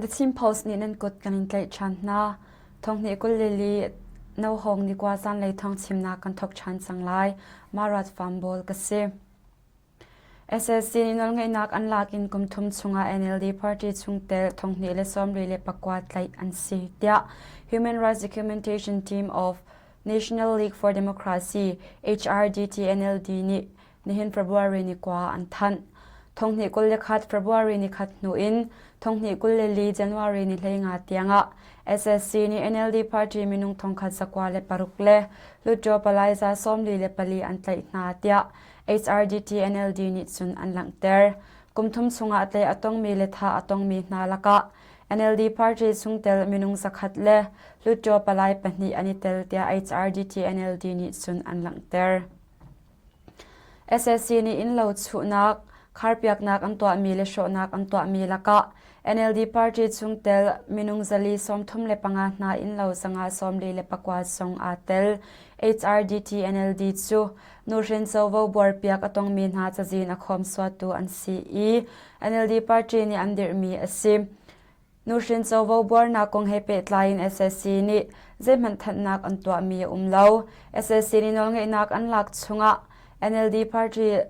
The Chin Post nih nan kut kan in tlaih ṭhan hna. Thonghnih 22 Nohawng ni kua zanlei thawngchimnak kan thawk ṭhan cang lai. Marat Fambawl ka si. SSC nih nawlngeihnak an lak in kum thum chungah NLD party chungtel 2024 tlaih an si, tiah Human Rights Documentation Team of National League for Democracy HRDT-NLD nih nihin February ni kua an thanh. 2021 February ni khat hnu in 2024 January ni 15 tiangah SSC nih NLD party minung 1,106 le Hluttaw palai 44 an tlaih hna tiah HRDT NLD nih cun an langhter. Kum thum chungah tlaih a tongmi le thah a tongmi hna lakah NLD party chungtel minung zakhat le Hluttaw palai pahnih an i tel tiah HRDT NLD nih cun an langhter. SSC nih innlo chuhnak, kharpiaknak an tuahmi le hrawhnak an tuahmi lakah NLD party chungtel minung 435 hna innlo 544 zong aa tel. HRDT NLD cu nuhrin covo buarpiak a tongmi hna cazin a khawmsuatu an si i NLD party nih an dirhmi a si. Nuhrin covo buarnak kong he pehtlai in SSC nih zeihmanh thanhnak an tuahmi a um lo. SSC nih nawlngeihnak an lak chungah NLD party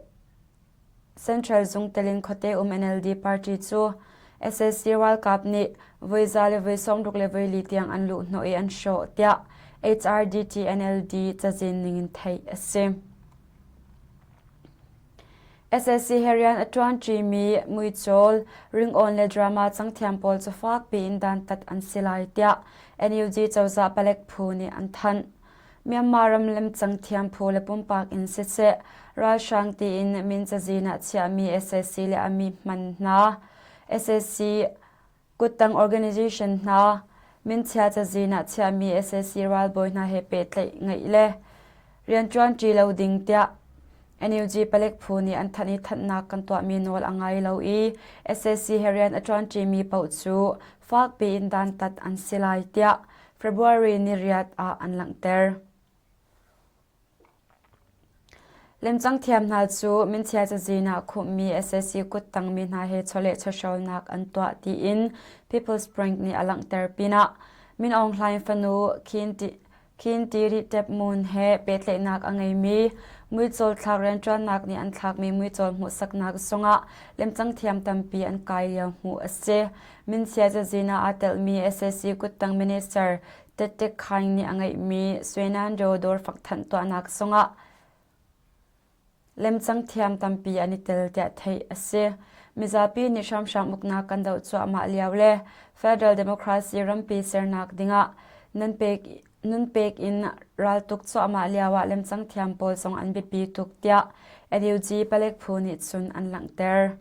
Central zung tel in khuate um NLD party cu SSC ralkap nih voi za le voi 60 le voi li tiang an luh hnawh i an hrawh tiah HRDT NLD cazin ningin theih a si. SSC he rian a ṭuanṭimi muicawl, ringawn le drama cangthiam pawl cu fakpi in dantat an si lai tiah NUG cozah palek phu nih an thanh. Myanmar ram lemcang thiam phu le pumpak in siseh, ralhrang tiin min cazin ah chiahmi sac le a mi hman hna, sac kuttang organization hna, minchia cazin ah chiahmi sac ralbawi hna he pehtlaih ngeih le rianṭuan ṭi lo ding tiah NUG palek phu nih an thanh i thanhnak kan tuahmi nawl a ngai lo i sac he rian a ṭuanṭimi paoh cu fakpi in dantat an si lai tiah February ni riat ah an langhter. Lemcang thiam hna cu minchia cazin ah khumhmi sac kuttangmi hna he chawleh chawhrawlnak an tuah tiin People's Bank nih a langhter pinah Min Aung Hlaing fanu Khin Khin Tiri Tep Moon he pehtlaihnak a ngeimi muicawl thlak rianṭuannak nih an thlakmi muicawl hmuhsaknak zongah lemcang thiam tampi an kai lio hmuh a si. Minchia cazin ah aa telmi sac kuttang minister Tette Khaing nih a ngeihmi Swenando dawr fakthanh tuahnak zongah lemcang thiam tampi an i tel tiah theih a si. Mizapi nih hramhram uknak kan doh cuahmah lio le federal democracy rampi sernak dingah nan pek nun pek in raltuk cuahmah lio ah lemcang thiam pawl zong an biapi tuk tiah NUG palek phu nih cun an langhter.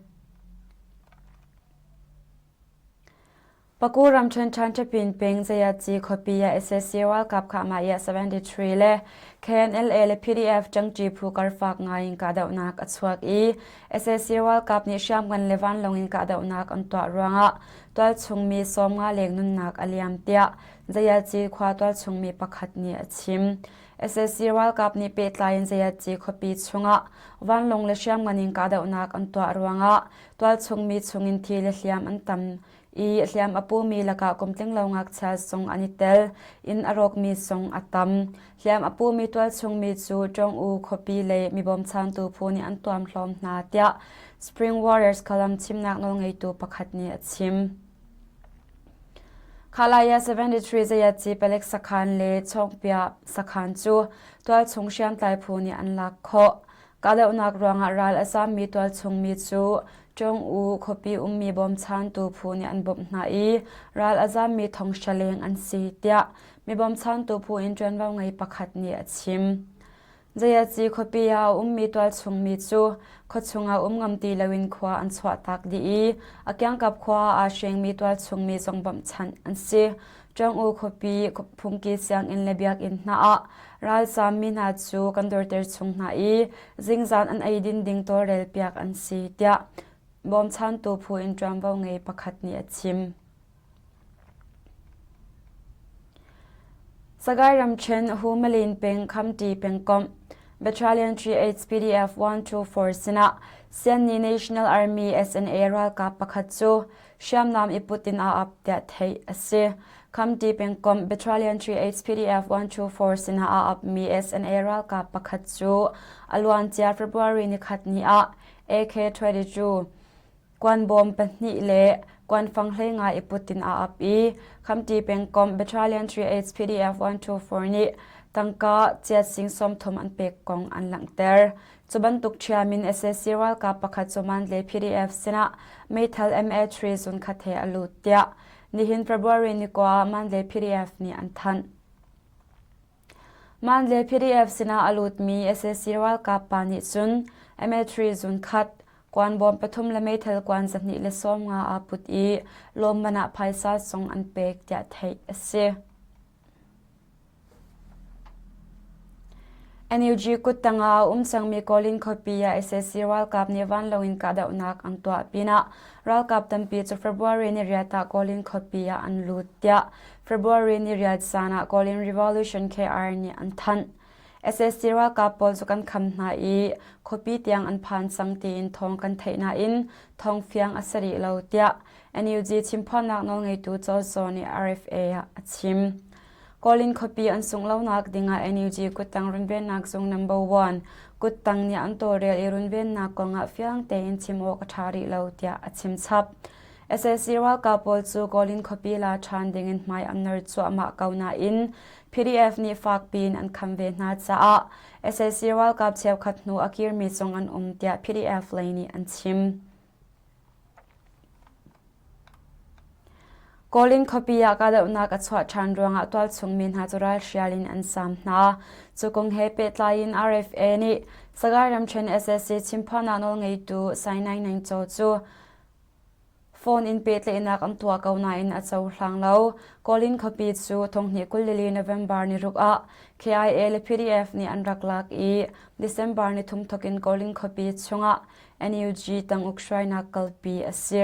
Paku ramṭhen Ṭhanṭapin peng Zayatci khuapi ah sac ralkap khahmah 73 le KNLA le PDF ṭangṭi phu karfak ngai in kahdohnak a chuak i sac ralkap nih hriamngan le vanlawng in kahdohnak an tuah ruangah tualchung mi 50 leng nunnak a liam tiah Zayatci khua tualchung mi pakhat nih a chim. Sac ralkap nih pehtlai in Zayatci khuapi chungah vanlawng le hriamngan in kahdohnak an tuah ruangah tualchung mi chungin thi le hliam an tam i hliam a pumi lakah kum tlinglo ngakchia zong an i tel. Inn a rawkmi zong a tam. Hliam a pumi tualchungmi cu Ṭawng-U khuapi lei mi bawmchantu phu nih an tuamhlawm hna tiah Spring Warriors Column chimnak nawlngeitu pakhat nih a chim. Khalaya 73 Zayatci palek sakhan le Chawngpia sakhan cu tualchung hriamtlai phu nih an lak khawh. Kahdohnak ruangah ral a zammi tualchungmi cu Ṭawng-U khuapi ummi bawmchantu phu nih an bawmh hna i ral a zammi thonghra leng an si tiah mi bawmchantu phu in ṭuanvo ngei pakhat nih a chim. Zayaci khuapi ah a ummi tualchungmi cu khuachung ah um ngam ti loin khua an chuahtak dih i a kiangkap khua ah aa hrengmi tualchungmi zong bawmhchanh an si. Ṭawng-U khuapi phungki sianginn le biakinn hna ah ralzaammi hna cu kan dorter chung hna i zingzan an eidin ding tawlrelpiak an si tiah bawmchantu phu in ṭuanvo ngei pakhat nih a chim. Sagaing ramṭhen Humalin peng Khamti pengkomh Battalion 3 PDF 124 sinah Sianni National Army SNA ralkap pakhat cu hriamnam i put in aa ap tiah theih a si. Khamti pengkomh Battalion 3 HPDF 124 sinah aa apmi SNA ralkap pakhat cu a luancia February nikhat ni ah AK-22 kuanbawm pahnih le kuanfang hleinga i put in aa ap i Khamti pengkomh Battalion 3 HPDF 124 nih tangka chiat sing 30 an pek kong an langhter. Cu bantuk ṭhiam in sac ralkap pakhat cu Mandalay PDF sinah meithal MA3 zunkhat he a lut tiah nihin February ni kua ah Mandalay PDF nih an thanh. Mandalay PDF sinah a lutmi sac ralkap pa nih cun MA3 zunkhat, kuanbawm pathum le meithal kuan 250 aa put i lawmman ah phaisa zong an pek tiah theih a si. NUG kuttang ah a um cangmi Kawlin khuapi ah sac ralkap nih vanlawng in kahdohnak an tuah pinah ralkap tampi cu February ni riat ah Kawlin khuapi ah an lut tiah February ni riat zan ah Kawlin Revolution KR nih an thanh. Sac ralkap pawl cu kan kham hna i khuapi tiang an phan cang tiin thawng kan theih nain thawng fiang a si rih lo tiah NUG chimphuannak nawlngeitu Cho Zaw nih RFA ah a chim. Kawlin khuapi an sungh lonak dingah NUG kuttang runvennak zung number one kuttang nih an tawlrel i runvennak kongah fiang tein chim awk a ṭha rih lo tiah a chim chap. Sac ralkap pawl cu Kawlin khuapi la ṭhan dingin hmai an nor cuahmah ko nain PDF nih fakpi in an kham ve hna caah sac ralkap cheukhat hnu a kirmi zong an um tiah PDF lei nih an chim. Kawlin khuapi ah kahdohnak a chuah ṭhan ruangah tualchung mi hna cu ralhrial in an zaam hna. Cu kong he pehtlai in RFA nih Sagaing ramṭhen sac chimphuannak nawlngeitu Sai Naing Naing Caw cu phone in pehtlaihnak an tuah ko nain a cohlang lo. Kawlin khuapi cu thonghnih 22 November ni ruk ah KIA le PDF nih an rak lak i December ni thum thawk in Kawlin khuapi chungah NUG tanguk hruainak kalpi a si.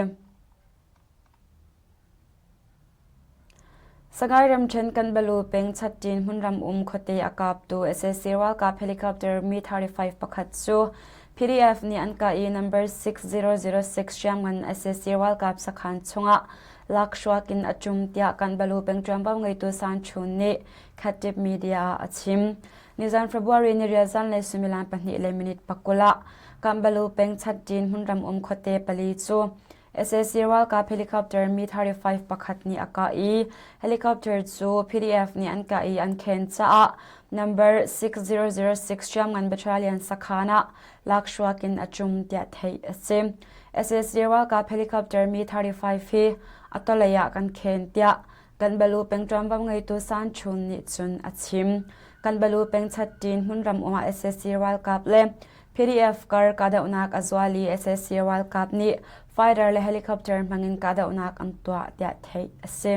Sagaing ramṭhen Kanbalu peng Chatṭin hmunram um khuate a kaptu sac ralkap helicopter Mi-35 pakhat cu PDF nih an kah i number 6006 hriamngan sac ralkap sakhan chungah lakhruak in a ṭum tiah Kanbalu peng ṭuanvo ngeitu San Chun nih Khatip Media ah a chim. Nizan February ni riat zanlei suimilam pahnih le minute pakul ah Kambalu peng Chatṭin hmunram um khuate pali cu sac ralkap helicopter Mi-35 pakhat nih a kah i helicopter cu PDF nih an kah i an khen caah number 6006 hriamngan battalion sakhan ah lakhruak in a ṭum tiah theih a si. Sac ralkap helicopter Mi-35 hi a tawlei ah kan khen tiah Kanbalu peng ṭuanvo ngeitu San Chun nih cun a chim. Kanbalu peng Chatṭin hmunram um ah sac ralkap le PDF kar kahdohnak a zual i sac ralkap nih fighter le helicopter hmangin kahdohnak an tuah tiah theih a si.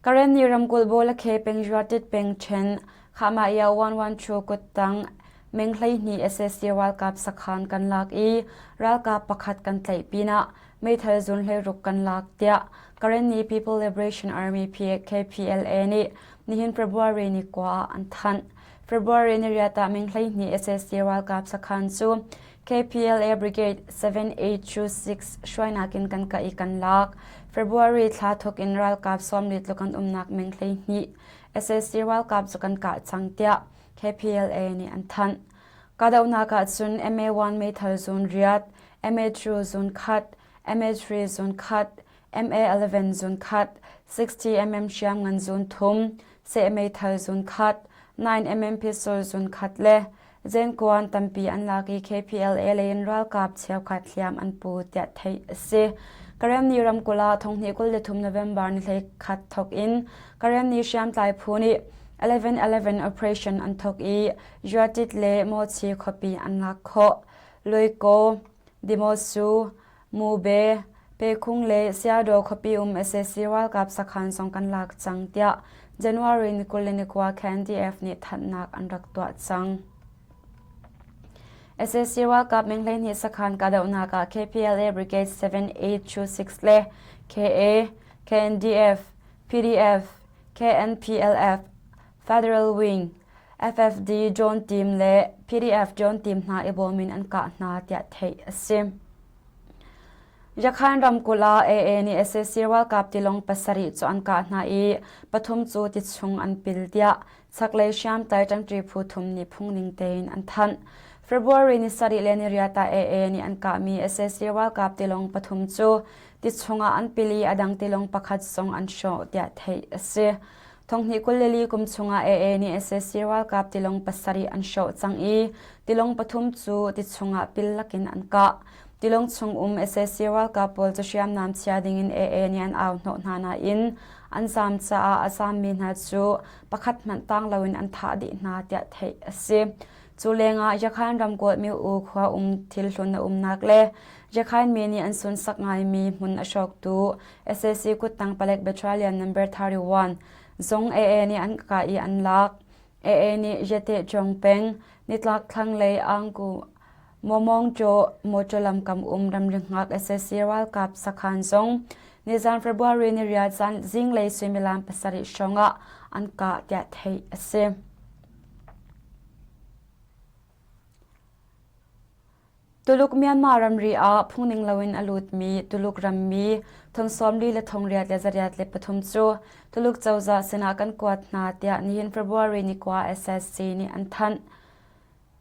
Karenni ramkulh Bawlakhe peng Juatit peng ṭhen Khahmahia 112 kuttang meng 12 sac ralkap sakhan kan lak i ralkap pakhat kan tlaih pinah meithal zun 16 kan lak tiah Karenni People Liberation Army KPLA nih nihin February ni kua ah an thanh. February ni riat ah meng 12 sac ralkap sakhan cu KPLA Brigade 7826 hruainak in kan kah i kan lak. February thla thawk in ralkap sawmli tluk an umnak meng 12 sac ralkap cu kan kah cang tiah KPLA nih an thanh. Kahdohnak ah cun MA1 meithal zun riat, MA2 zun khat, MA3 zun khat, MA11 zun khat, 60mm hriamngan zun thum, seh meithal zun khat, 9mm pistol zun khat le Zenkuan tampi an lak i KPLA lei in ralkap cheukhat hliam an pu tiah theih a si. Karenni ramkulh ah thonghnih 23 November ni 11 thawk in Karenni hriamtlai phu nih 11-11 operation an thawk i Yuatit le Mochi khuapi an lak khawh. Luiko, Dimosu, Mube, Pekhung le Siadaw khuapi um sac ralkap sakhan zong kan lak cang tiah January ni 29 KNDF nih thanhnak an rak tuah cang. Sac ralkap meng 12 sakhan kahdohnak ah KPLA Brigade 7826 le KA, KNDF, PDF, KNPLF, Federal Wing, FFD drone team le PDF drone team hna i bawm in an kah hna tiah theih a si. Yakhan ramkulh ah AA nih sac ralkap tilawng pasarih cu an kah hna i pathum cu ti chung an pil tiah chaklei hriamtlai ṭangṭi phu thum nih phungning tein an thanh. February ni sarih le ni riat ah AA nih an kahmi sac ralkap tilawng pathum cu ti chungah an pil i a dang tilawng pakhat zong an hrawh tiah theih a si. Thonghnih 22 kum chungah AA nih sac ralkap tilawng pasarih an hrawh cang i tilawng pathum cu ti chungah pil lakin an kah. Tilawng chung um sac ralkap pawl cu hriamnam chia dingin AA nih an au hnawh hna nain an zaam caah a zaammi hna cu pakhat hmanh tang loin an thah dih hna tiah theih a si. Cu lengah Yakhan ramkulh Myo-u khua um thil hlun a umnak le Yakhan mi nih an sunsak ngaimi hmun a hrawktu sac kuttang palek Battalion number 31 zong AA nih an kah i an lak. AA nih Yate Chong peng nitlak thlanglei Angku Mawmawngcaw mawṭaw lamkam um ramri hngak sac ralkap sakhan zong nizan February ni riat zan zinglei suimilam pasarih hrawng ah an kah tiah theih a si. Tuluk Myanmar ramri ah phungning loin a lutmi Tuluk rammi thong sawmli le thong riat le zariat le pathum cu Tuluk cozah sinah kan kuat hna tiah nihin February ni kua SSC nih an thanh.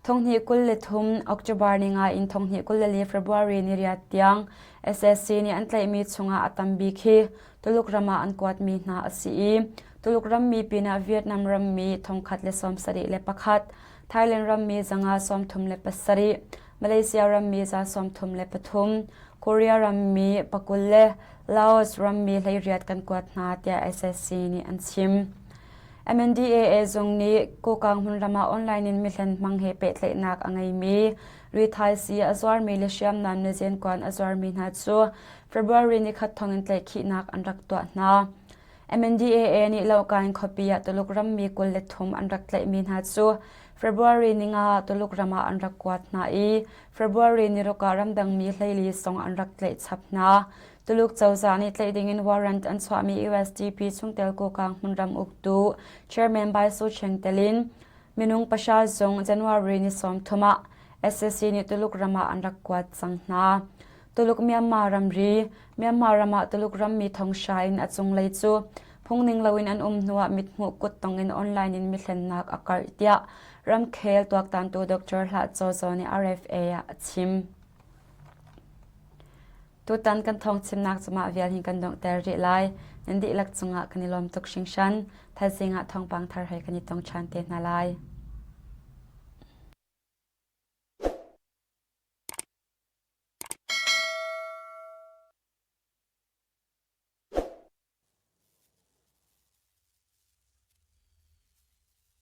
Thonghnih 23 October ni nga in thonghnih 24 February ni riat tiang SSC nih an tlaihmi chungah a tam bik hi Tuluk ram ah an kuatmi hna a si i Tuluk rammi pinah Vietnam rammi thongkhat le 71, Thailand rammi zanga 37, Malaysia rammi za 33, Korea rammi pakul le Laos rammi hleiriat kan kuat hna tiah SSC nih an chim. MNDAA zung nih Kokang hmunram ah online in mihlen hmang he pehtlaihnak a ngeimi rithaisii a zuarmi le hriamnam le zenkuan a zuarmi hna cu February nikhat thawngin tlaihkhihnak an rak tuah hna. MNDAA nih Lohkain khuapi ah Tuluk rammi 23 an rak tlaihmi hna cu February ninga ah Tuluk ram ah an rak kuat hna i February niruk ah ramdangmi hleili zong an rak tlaih chap hna. Tuluk cozah nih tlaih dingin warrant an chuahmi USDP chungtel Kokang hmunram uktu Chairman Bai Su Cheng telin minung pahra zong January ni 30 ah SAC nih Tuluk ram ah an rak kuat cang hna. Tuluk Myanmar ramri Myanmar ram ah Tuluk rammi thonghra in a cunglei cu phungning loin an um hnuah mithmuh kuttong in online in mihlennak a karh tiah ramkhel tuaktantu Dr. Hlah Caw Zaw nih RFA ah a chim. Tutan kan thawngchimnak cu mah vial hin kan donghter rih lai. Nan dihlak cungah kan i lawm tuk hringhran. Thaizing ah thawngpang thar he kan i tong ṭhan te hna lai.